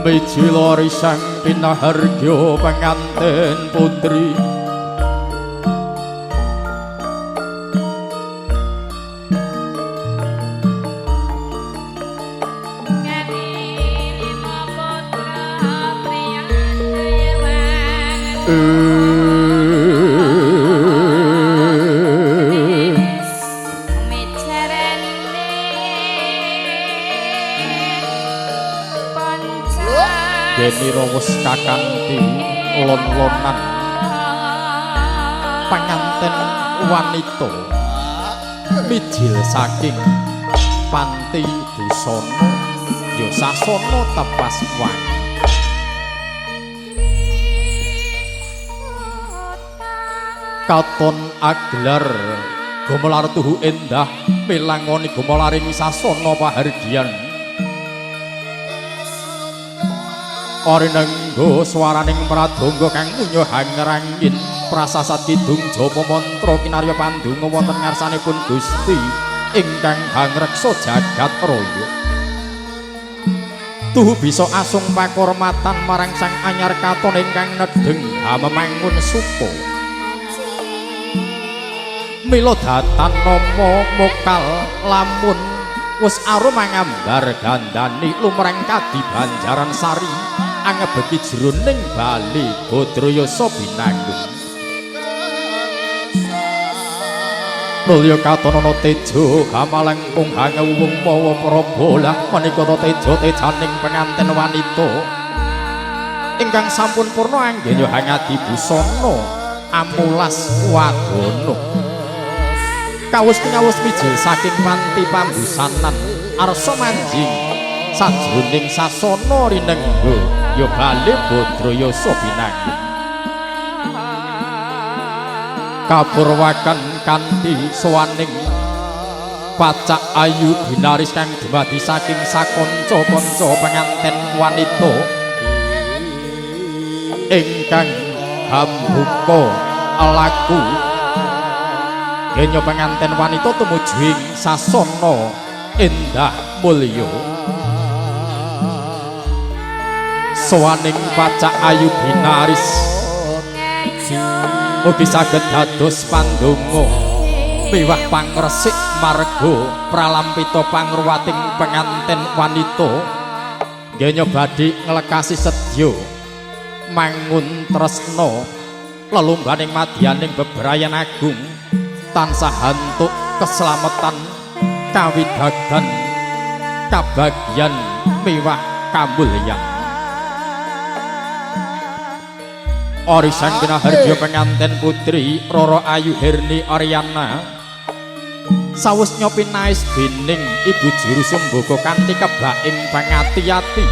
Mijil risang pinahargya pengantin putri. Genira wis kakanthi lon-lonan panganten wanita mijil saking panti busana ya sasana tepas wangi. Katon aglar gumelar tuhu endah milangoni gumelaring sasana pahargyan. Arinenggo swaraning pradonga kang munyo hangrangin prasasat kidung japa mantra kinarya pandonga wonten ngarsanipun Gusti ingkang hangreksa jagat raya. Tuhu bisa asung pakurmatan marang sang anyar katon ingkang nedheng hamemangun supa. Mila datan nama mokal lamun wis arum mangambar gandani lumreng kadi Banjaran Sari angebeki jroning bali Badrayasa binangun. Mulya katon ana teja hamalengkung hangewung mawa prabolah menika ta teja tejaning pengantin wanita ingkang sampun purna anggenya hangadi busana amulas wadana. Kawus kinawus mijil saking panti pambusanan arsa manjing sajroning sasana rinengga ya bali Badrayasa binangun. Kapurwakan kanthi sowaning pacak ayu binaris kang dumadi saking sakanca-kanca penganten wanita ingkang hambuka laku. Genya penganten wanita tumuju ing sasana endah mulya. Sowaning pacak ayu binaris mugi saged dados pandonga miwah pangresik marga pralampita pangruwating penganten wanita. Genya badhe nglekasi sedya mangun tresna lelumbaning madyaning bebrayan agung tansah antuk keslametan kawidagan kabagyan miwah kamulyan. Ori sang pinaharja penganten putri Roro Ayu Herni Ariana sawus nyopi nais dening ibu juru sumboga kanthi kebaing pangati-ati.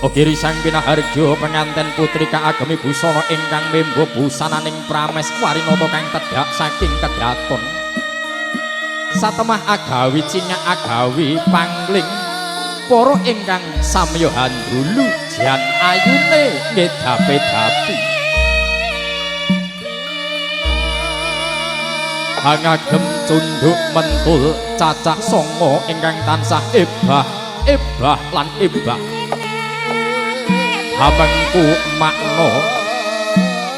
Ugi risang pinaharja penganten putri kaagemi busana ingkang membo busananing prameswarinata kang tedhak saking kedaton. Satemah agawi cingak agawi pangling para ingkang samya handulu jan ayune ngedapi-dapi. Hangagem cunduk mentul cacah songo ingkang tansah ebah, ebah lan ebah. Hamengku makna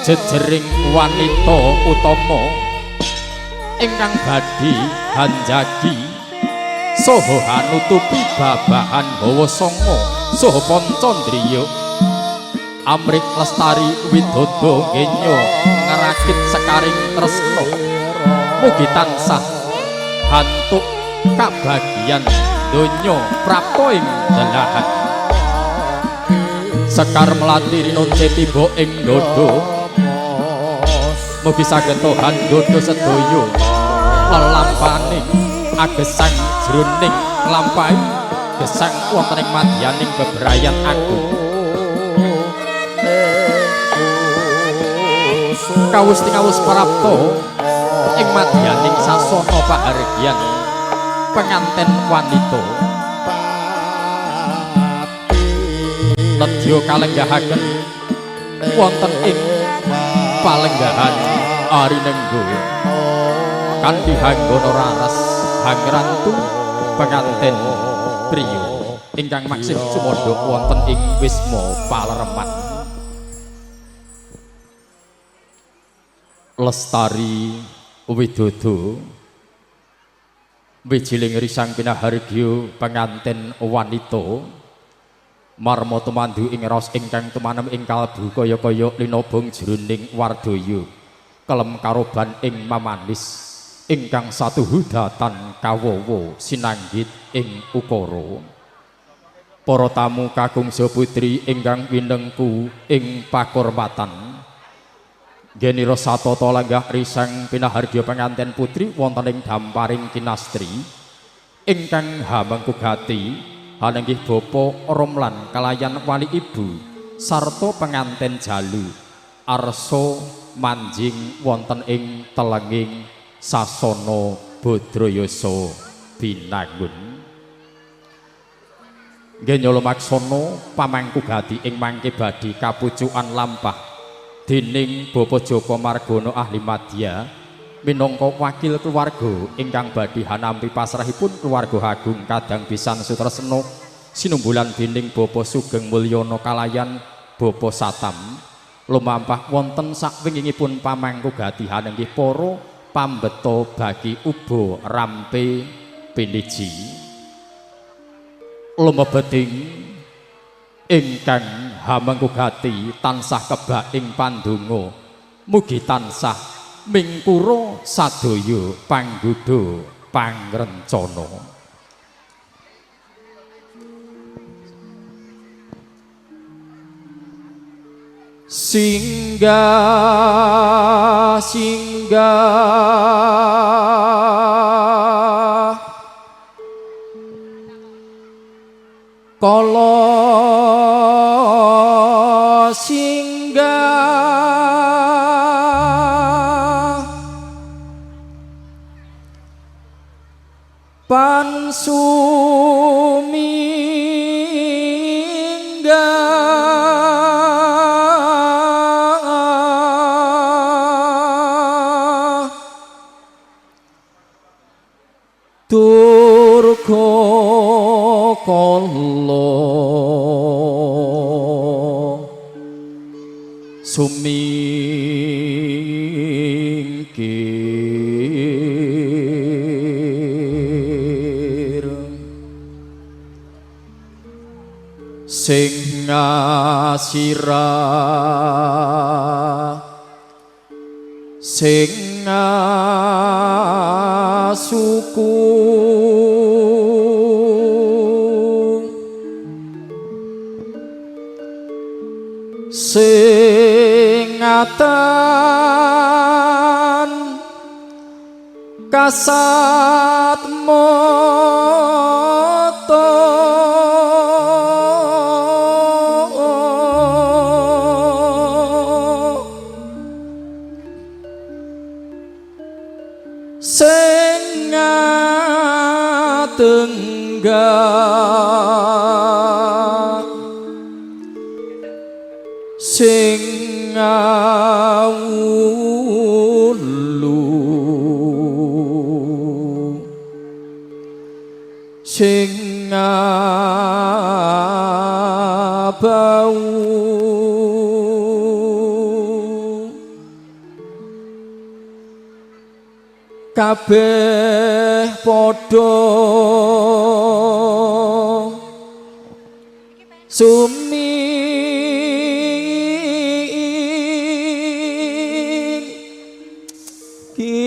jejering wanita utama ingkang badhe hanjagi saha hanutupi babahan hawa sanga saha pancandriya amrit lestari widodo genya ngrakit sekaring tresna mugi tansah hantuk kabagian donya prapta ing delahan. Sekar melati rinonce tiba ing dada mugi saged tohan dodo sedaya lelampaning agesang jroning nglampahi gesang wonten ing madyaning bebrayan agung. Kawus tingawus prapta ing madyaning sasana pahargyan penganten wanita. Nedya kalenggahaken wonten ing palenggahan Arinenggo kanthi hanggana raras hangrantu penganten priya. ingkang maksih sumandhuk wonten ing Wisma Palereman. Lestari Widodo wijiling risang pinahargya penganten wanita marma tumandu ing raos ingkang tumanem ing kalbu kaya-kaya linobong jroning wardaya kelem karoban ing mamanis ingkang satuhu datan kawowo sinanggit ing ukara. Para tamu kakung putri ingkang winengku ing pakurmatan, genira satata lenggah risang pinahargya penganten putri wonten ing damparing kinastri ingkang hamengku gati hanenggih Bapa Romlan kalayan wali ibu sarta penganten jalu arsa manjing wonten ing telenging sasana Badrayasa binangun. Nggih lumaksana pamangku gati ing mangke badhe kapucukan lampah dening Bapak Joko Margono ahli madya minangka wakil keluarga ingkang badhe hanampi pasrahipun keluarga Agung Kadang Bisan Sutresna sinumbulan dening Bapak Sugeng Mulyono kalayan Bapak Satam lumampah wonten sakwingingipun pamangku gati hanenggih para pambeta bagi uba rampe piniji. Lumebeting ingkang hamengku gati tansah kebak ing pandonga mugi tansah mingkura sadaya panggoda pangrencana. Singgah singgah kala singgah pansuminggah durga kala sumingkir sing ngasirah sing ngasuku sing atan kasat mata sing ngatenggak sing ngawulu sing ngabau kabeh padha sumi kira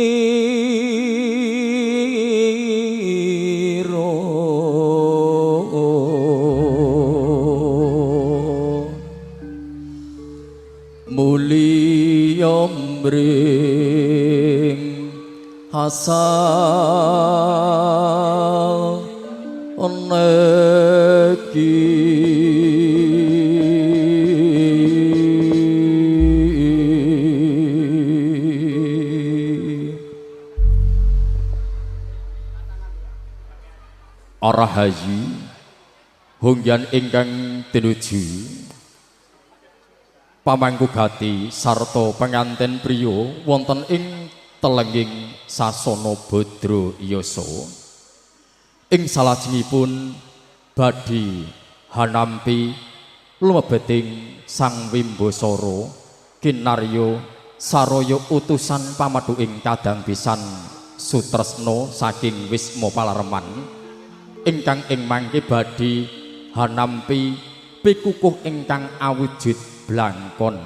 mulya mring asal neki. Rahayu hongyan ingkang tinuju pamangku gati sarta penganten priya wonten ing telenging sasana Badra Yasa. Ing salajengipun badhe hanampi lumebeting Sang Wimbasara kinarya saraya utusan pamethuking kadang bisan Sutresna saking Wisma Palareman ingkang ing mangke badhe hanampi pikukuh ingkang awujud blangkon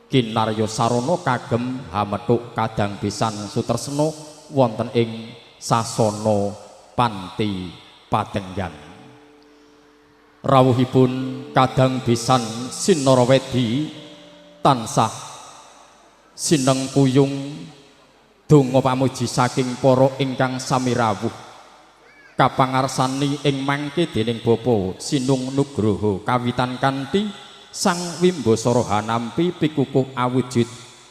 kinarya sarana kagem hamethuk kadang bisan Sutresna wonten ing sasana Panti Patenggan. Rawuhipun kadang bisan Sinarawedi tansah sinengkuyung donga pamuji saking para ingkang sami rawuh kapangarsani ing mangke dening Bapa Sinung Nugroho kawitan kanthi Sang Wimbasara hanampi pikukuh awujud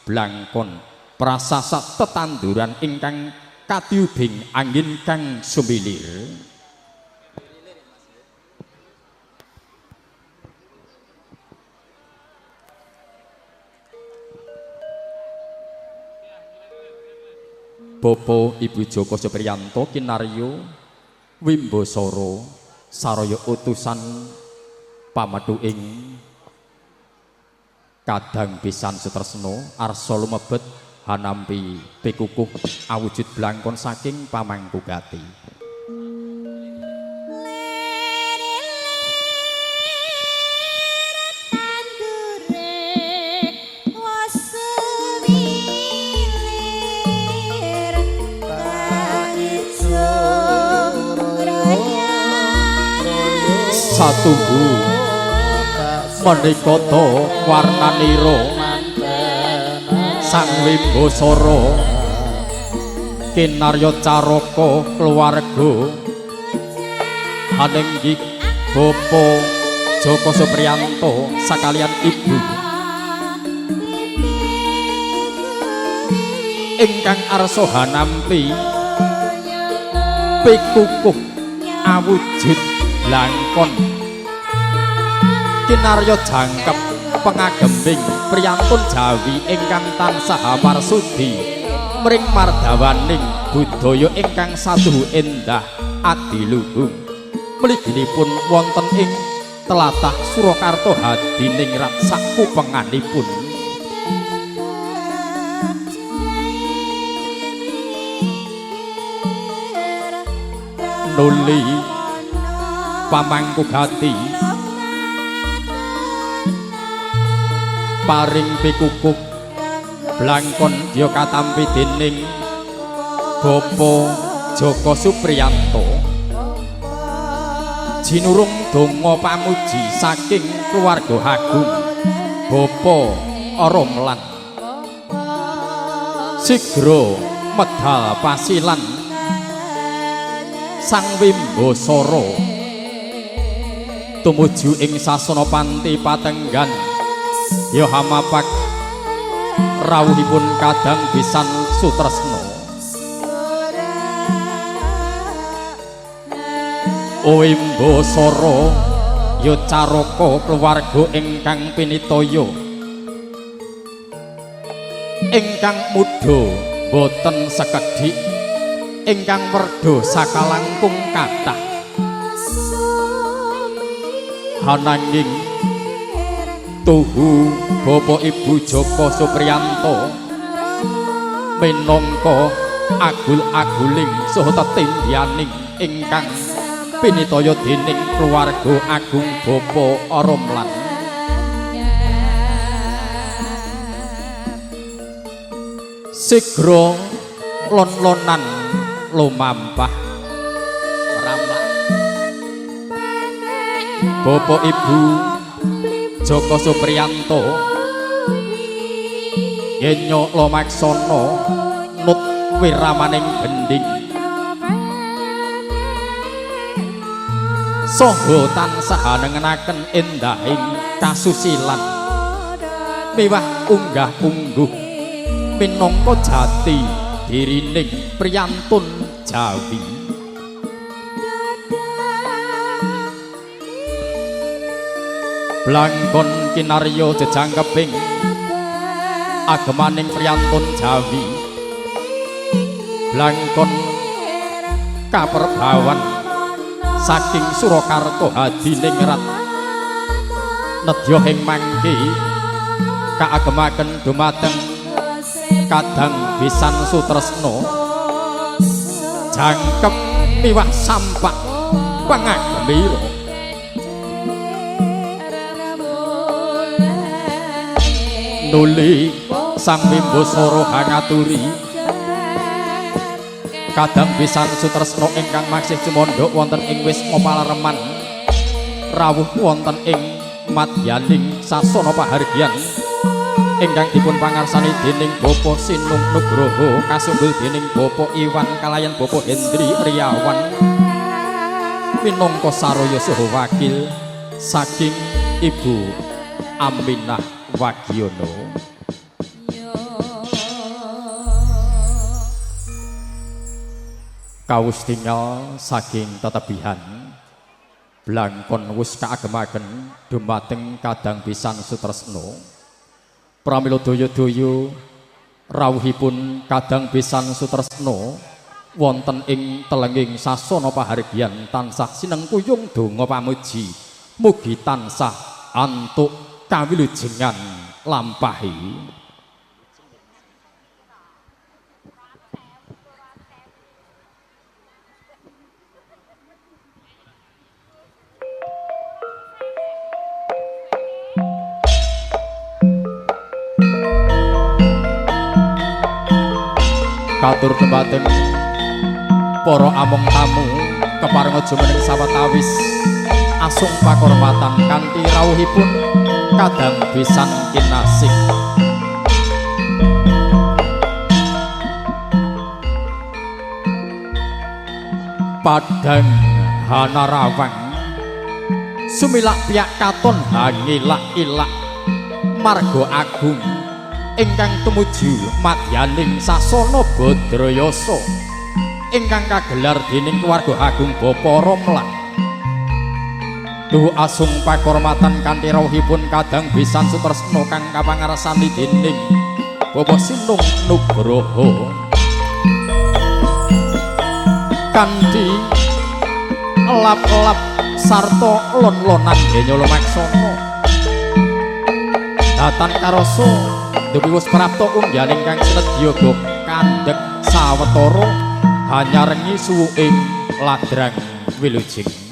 blangkon prasasat tetanduran ingkang katiubing angin kang sumilir. Bapa Ibu Joko Supriyanto kinarya Wimbasara saraya utusan pamethuking kadang bisan Sutresna arsa lumebet hanampi pikukuh awujud blangkon saking pamangku gati. Satuhu menika ta warnanira Sang Wimbasara kinarya caraka keluarga hanenggih Bapa Joko Supriyanto sakalian ibu ingkang arsa hanampi pikukuh awujud blangkon kinarya jangkep pengageming priyantun Jawi ingkang tansah marsudi mring mardawaning budaya ingkang saduhu endah adiluhung mliginipun wonten ing tlatah Surakarta hadiningrat sakupenganipun. Nuli pamangku gati paring pikukuh blangkon ya katampi dening Bapa Joko Supriyanto jinurung donga pamuji saking keluarga agung Bapa Romlan sigra medal pasilan Sang Wimbasara tumuju ing sasana Panti Patenggan ya hamapak rawuhipun kadang bisan Sutresna. Wimbasara ya caraka keluarga ingkang pinitaya ingkang muda boten sekedhik ingkang werda sakalangkung kathah hananging tuhu Bapak Ibu Joko Supriyanto minangka agul-aguling saha tetindhianing ingkang pinitaya dening keluarga agung Bapa Romlan sigra lon-lonan lumampah merampah Bapak Ibu Joko Supriyanto yenyo lomaksana nut wiramaning gendhing saha tansah nengenaken endahing kasusilan miwah unggah-ungguh minangka jati dirining priyantun Jawi. Blangkon kinarya jejangkeping agemaning priyantun Jawi, blangkon kaperbawan saking Surakarta Hadiningrat nedya ing mangke kaagemaken dumateng kadang bisan sutresna jangkep miwah sampak pangagemira. Nuli Sang Wimbasara hangaturi kadang bisan sutresna ingkang masih cumandha wonten ing wisma palareman rawuh wonten ing madyaning sasana pahargyan ingkang dipun pangarsani dening Bapak Sinung Nugroho kasunggul dening Bapak Iwan kalayan Bapak Hendri Riawan minangka saraya saha wakil saking Ibu Aminah Wagiono. Kawus tinggal saking tetebihan blangkon wus kaagemaken dumateng kadang bisan sutresna. Pramila daya-daya rawuhipun kadang bisan sutresna wonten ing telenging sasana pahargyan tansah sinengkuyung donga pamuji mugi tansah antuk kawilujengan lampahi. Katur dhumateng para among tamu keparenga jumeneng sawetawis asung pakurmatan kanthi rawuhipun kadang bisan kinasih. Padang hanarawang sumilak piyak katon hangilak-ilak marga agung ingkang tumuju madyaning sasana Badrayasa ingkang kagelar dening keluarga agung Bapa Romlah. Duh asung pakurmatan kanthi rawuhipun kadang bisan sutresna kang kapangarsani dening Bapak Sinung Nugroho kanthi lap-lap sarta lon-lonan genya lumaksana datan karasa dupi wis prapta ungganing kang sinedya go kandhek sawetara hanyarengi suwuking ladrang wilujeng.